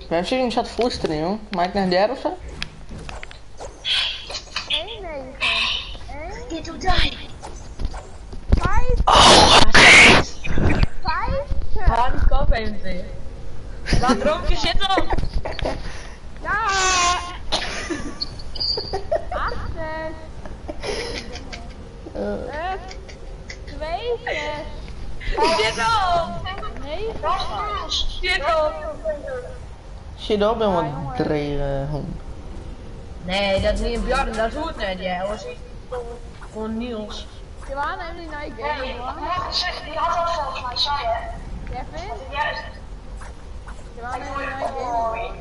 Waarom zit je zat flusteren, joh? Maak ik naar derde of zo? 1, 9, 1, Dit doet hij. 5, 5, 6. Haal die kop even weer. Laat Ronke zitten op. Ja! 8, 6, 2, 6, Zit op. 9, Waar is het? Shit op. Shit op ben wat drege hond. Nee, dat is niet Bjorn, dat hoort net, ja. Was gewoon Niels. Je waren hem niet naar je Nee, game, man. die had dat volgens mij, zei hè? Kevin? Juist. Je waren hem niet naar je game.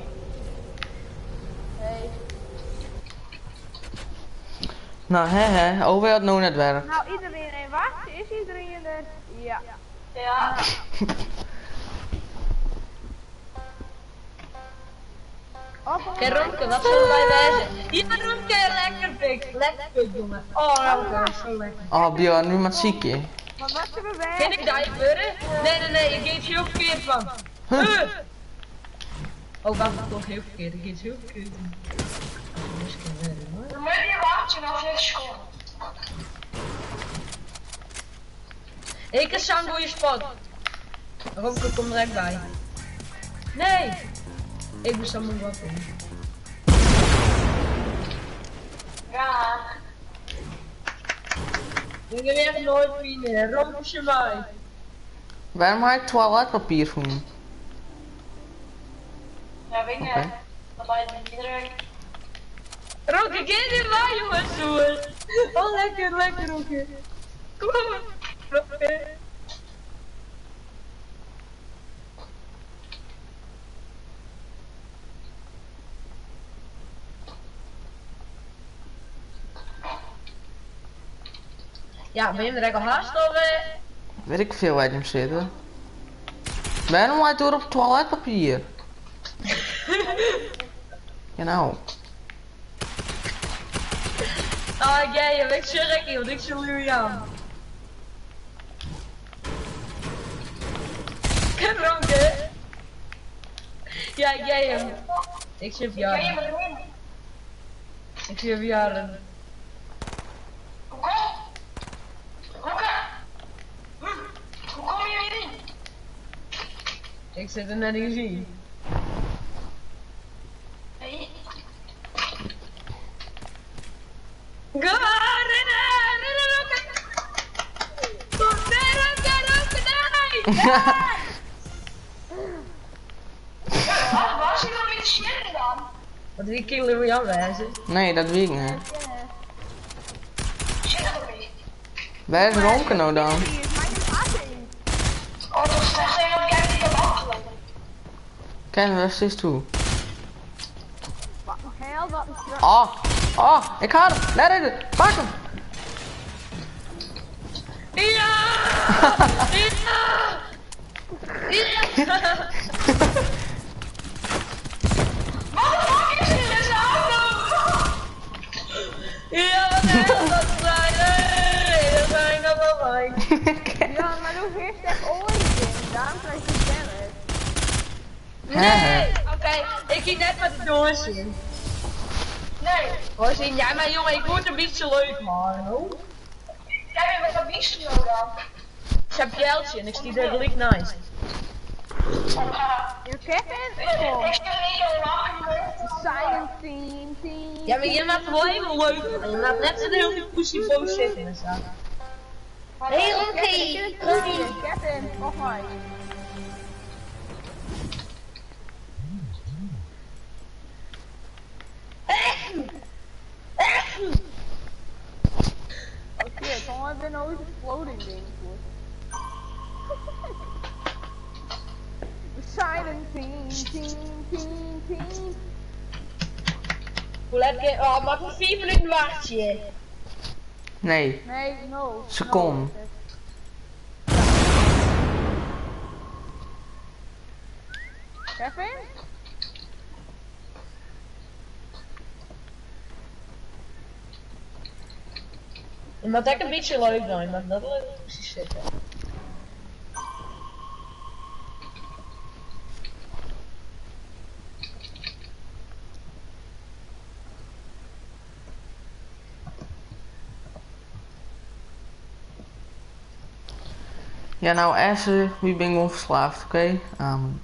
Hey. Nou, hè hè, over het nou net werkt. Nou, iedereen in wacht. Is iedereen er? Ja. Ja. Oh, kom Oké, Romke, wat zullen wij wijzen? Ja, Romke, lekker pik. Lekker pik, jongen. Oh, Romke, dat is zo lekker. Oh, Bjorn, nu maar ziek je. Maar wat zullen wij? Ken ik daar gebeuren? Nee, nee, nee, ik geef heel verkeerd van. Huh. Oh, wacht, ik toch heel verkeerd. Ik geef heel verkeerd. Dan moet je wachten nog 40 seconden. Ik is zo'n goede spot. Romke komt direct bij. Nee! Ik ben zo'n wat in. Ja. Ik ben echt nooit winnen. Romke mij. Waarom ga ik toiletpapier voelen? Ja, weet ik Oké. niet. Dat lijkt me niet druk. Romke, get in mij, jongens. Jongens. Oh, lekker, lekker, Romke. Kom maar. Romke. Ja, ben je er al haast over? Weet ik veel waar hem zitten. Waarom hij door op toiletpapier? Ja nou. Ah, jij, je bent schrik, want ik zie Julian. Kijk, Romke. Ja, jij hem. Ik zit Kun je jaren. me doen? Ik zit jaren. Hoe kom? Hoe kan? Hoe kom je hierin? Ik zit er net in zien. Nee. Go, rennen, rennen, Romke. Kom, nee, Romke, Romke, nee. Waar, waar zit dan weer de shit dan? Wat wie kill Julian wijzen? Nee, dat weet ik niet. Shit er niet. Waar is Romke nou dan? Hier is mijn 18. Oh, dat is echt een dat ik niet heb afgelopen. Kijk, waar is toe? Wat de hel, wat een truck. Oh, oh, ik haal hem. Daar is het. Pak hem. Ja! Ja! Ja! Wat de fuck is dit? Dit is een auto! Ja, wat de hel dat zijn? Nee, dat zijn dat wel fijn. Ja, maar doe eerst echt origin. Daarom krijg je damage. Nee, oké, ik ging net met de doos in. Nee, Hoor, zien, ja, maar jongen, ik word een beetje leuk, man. Oh. jij bent met dat bistro dan. Ik heb geldje en ik stier er gelijk nice. Ja. Je Kevin? Oh. Ik zeg niet al lang. Silent team, team. Ja, maar je maakt wel even leuk. man. Je maakt net zo'n heel pussy boos zitten en zo. Hey Romke, Rudy. Kevin, wacht maar. Oh shit, kom even nooit een floating ding voor. Silent team, team, team, team. Hoe laat ik... Oh, maar voor 4 minuten wachtje. Nee, Nee, no. Seconde. No. Kevin? Je maakt echt een beetje leuk dan. Je maakt dat leuk precies zitten. Ja, nou, Esse, wie ben gewoon verslaafd, oké? Amen.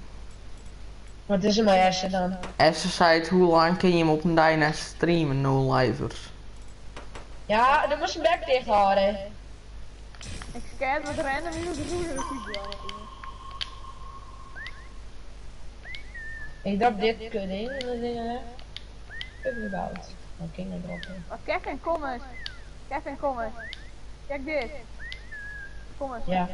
Wat is er nou eerste dan? Esse zei het, hoe lang kun je hem op een dag naar streamen, no livers? Ja, dan moest je bek dicht houden. Ik scan wat random iemand de roer de. Ik drop dit kut in en dan dingen. Ik überhaupt. Dan kan ik droppen. Maar Kevin, kom eens. Kevin, kom eens. Kijk dit. Kom eens. Ja.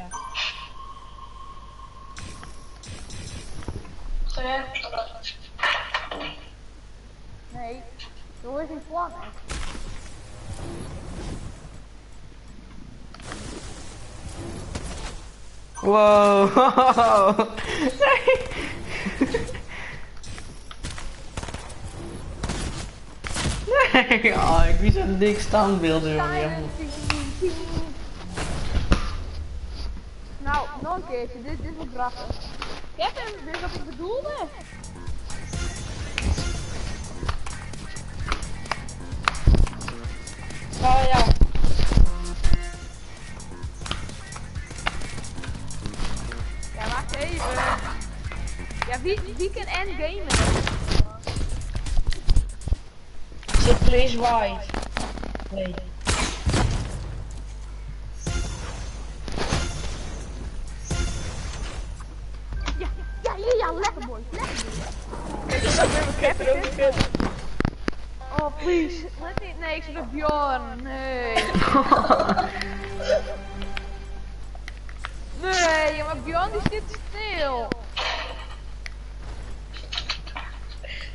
Nee, er is een plan. Wow. Nee. Nee, oh, ik wie zo'n dik standbeeld, jongen. Nou, nog een keertje. Dit is wel prachtig. Kevin, dit is wat ik bedoelde. Oh ja. Ja, wacht even. Ja, wie kan endgamen? Zit please white. Nee. Ja, lekker boy. Lekker boy. Oh, please. Let me... Nee, ik zit op Bjorn. Nee. Nee, maar Bjorn die zit stil.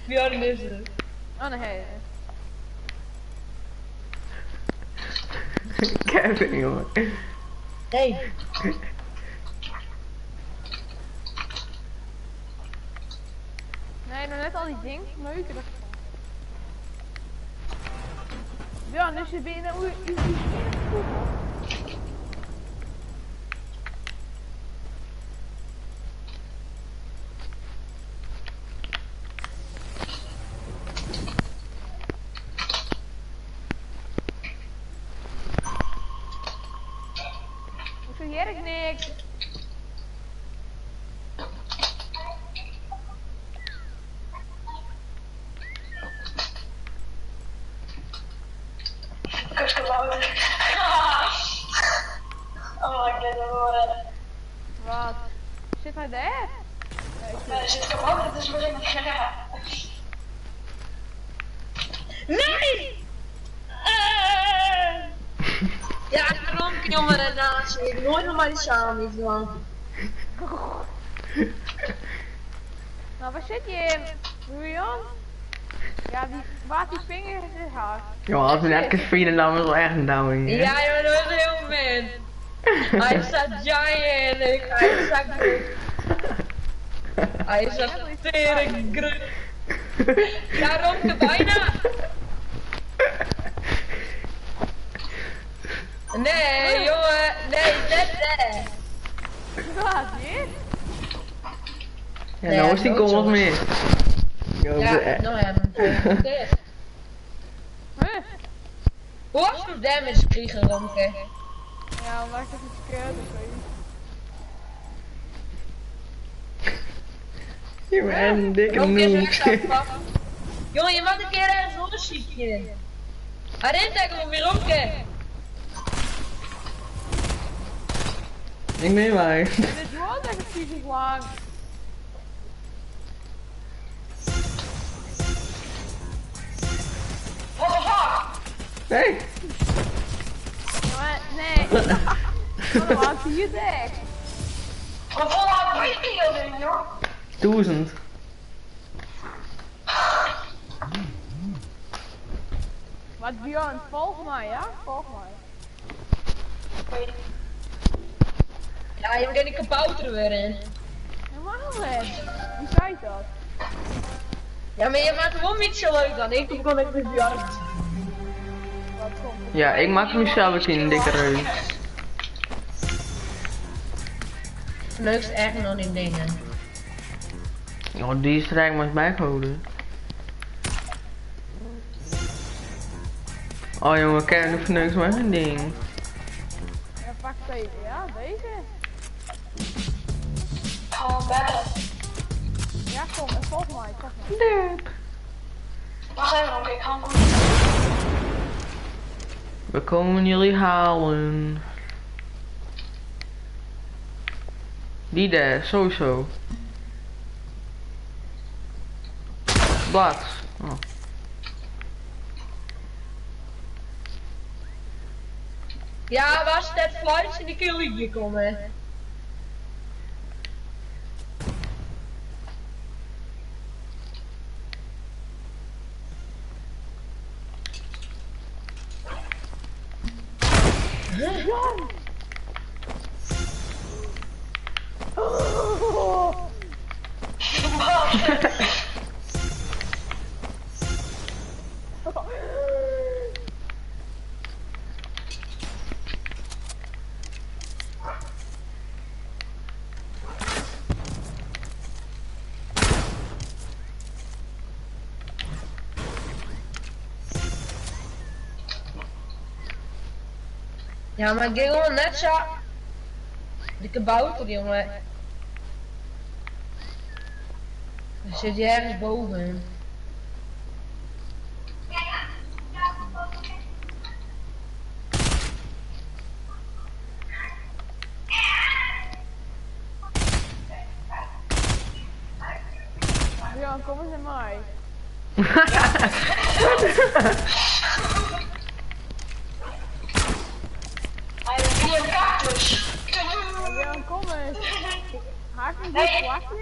Bjorn is het. Oh nee. Kevin, jongen. Nee. Nee, nog net al die dingen neuken. Dat... Bjorn, dus je binnen u u u Hoezo hoor ik niks? Kuskabouter. Oh, ik ben er wel. Wat? Zit hij daar? Er zit kabouter dus weer in. Nee! Ja, daarom jongen daarnaast. Ik nooit nog maar die samen niet man. Nou, waar zit je in? Julian? Ja, die, waar die vinger is hard. Jongen, als we net vrienden dan was wel echt een douwing. hè? Ja, jongen, dat was heel moment. Hij staat giant, hij staat groot. Hij staat tering groot. Ja, Romke, bijna. Nee, jongen, nee, net daar. Wat, dit? Ja, nou is die goal wat mis. Yo, Ja, de- nou ja, dan Huh? Hoe was de damage kregen, Romke? Ja, omdat ik het iets scared of zoiets. Je bent een dikke Romke is noob. weg, pap. Jongen, je mag een keer ergens onderschieten. Hij rent tegen weer Romke. Ik neem maar. Dit duurt echt precies lang. What the fuck? Nee. Maar, nee. Wat een hier dek. Hoeveel HP dat ding, joh? 1000. Maar Bjorn, volg mij, ja? Volg mij. Ja, je moet die kabouter weer in. Normaal hè? Wie zei dat? Ja, maar je maakt hem wel niet zo leuk dan. Ik kon ik met Bjorn. Wat komt er? Ja, ik maak mezelf een dikke reus. Leukst echt nog die dingen. Oh, die strijk maar eens bijgehouden. Oh jongen, kijk, nu verneukt mijn ding. Ja, pak deze, ja? Deze? Oh, better. Ja, kom, en volg mij, volg mij. Derp. Wacht even, oké, ik ga hem goed. We komen jullie halen. Die daar, sowieso. Blad. Oh. Ja, waar ze net fluit en die kun je komen. Ja, maar ik ging gewoon net zo. De kabouter, jongen. Er zit hier ergens boven. Bjorn, kom eens naar mij. Hij is hier een cactus. Bjorn, kom eens. Haak een Nee. goed plakje.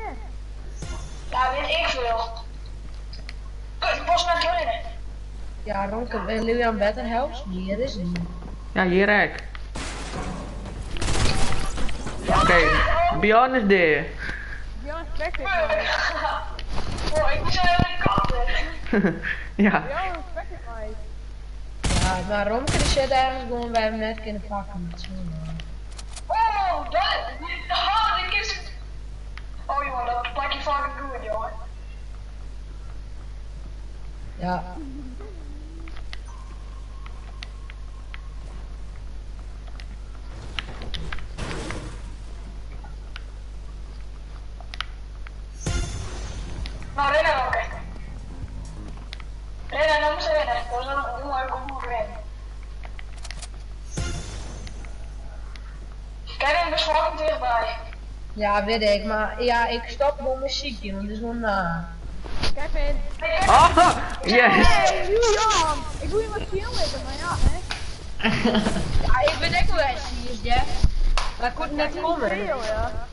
Ja, weet ik veel. Kut, bos naar binnen. Ja, Ronke, wil jullie aan bed en helps? Hier is niet. Ja, hier ik. Oké, Bjorn is there. Bjorn, spek het mij. Oh, ik moet zo een cactus. Ja. Bjorn, spek het mij. Ja, maar Romke die zit ergens gewoon bij hem net kunnen pakken. Dat is wel waar. Oh, dat... Oh, die is... Oh jongen, dat pak je fucking goed, jongen. Ja. Nou, rennen Ronke. Rennen, nou moet ze rennen. Dat is wel een jongen, ik moet rennen. Kevin is fucking dichtbij. Ja, weet ik, maar ja, ik stop gewoon muziekje, want het is wel na. Kevin. Oh, yes. Hey, Julian! Ik wil je maar chill liggen, maar ja, hè. Ja, ik weet ook wel eens wie is, Jeff. Maar ik kon net komen. Veel, ja.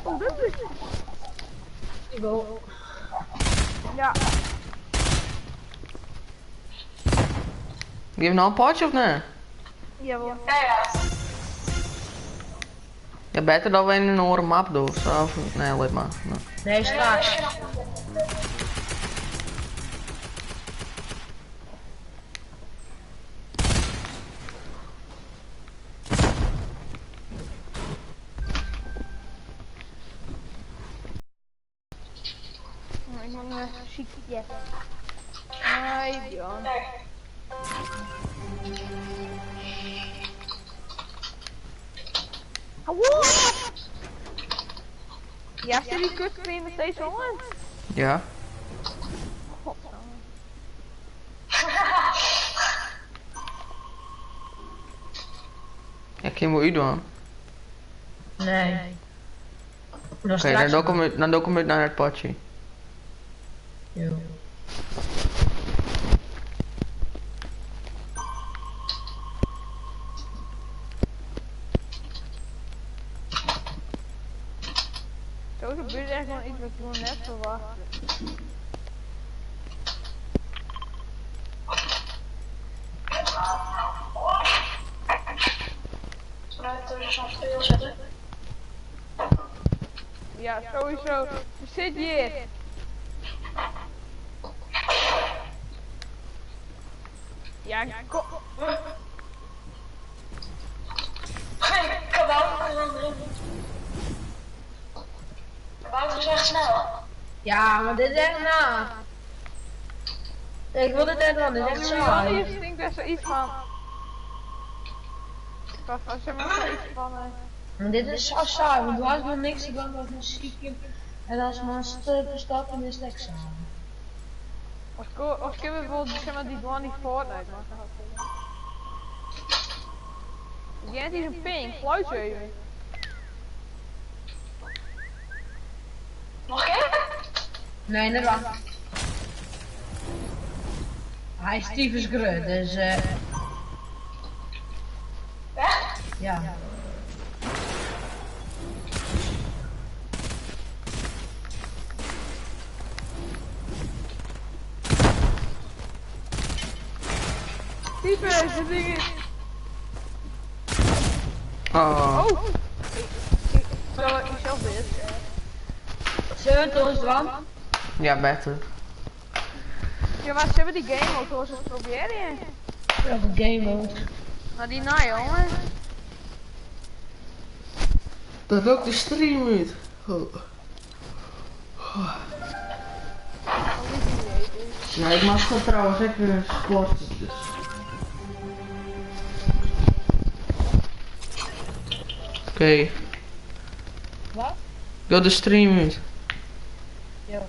Oh, dit is... Ik wil. Ja. Geef nou een potje of nee? Jawel. Ja, ja. Ja, beter dat we in een andere map doen. Zo, of, nee, laat maar. Nee. Nee, straks. Ik moet een ziekje. Nee, Bjorn. Nee. Hou op! Ja, zit die kutscreen nog steeds on? Ja. Godsamme. Ja, ik moet u doen. Nee. Dan Oké, straks. dan doe ik hem dan doe ik hem uit naar het potje. Jo. Zo gebeurt echt gewoon iets wat ik gewoon net verwachtte. Vanuit tussen zo'n speel zetten. Ja, sowieso. Zit hier. Ja, kom. Kabouter is erin. Kabouter is echt snel. Ja, maar dit is echt na. Ik wil dit net wel, dit is echt Julian saai. hier stinkt best wel iets van. Van, van, zeg maar zoiets van. Maar dit is zo saai, want er was nog niks, ik kwam nog muziekje. En als man stapt, dan is het echt saai. Of, of kunnen we bijvoorbeeld zeg maar die one die Fortnite maken? Die heeft hier een ping, fluit even. Nog een keer? Nee, net wel. Hy is tyfus grut, dus eh. Echt? Ja. Tyfus, dit ding is... Oh. Oh! Ik zal het niet zelf dit. Zullen we het ons dwan? Ja, beter. Ja, maar ze hebben die game ook wel eens proberen. Welke game mode? Maar die nou, jongen. Dat ook de stream uit. Oh. Ja, ik mag dat trouwens ook weer sporten, dus. Oké. Wat? Ik wil de stream uit. Ja.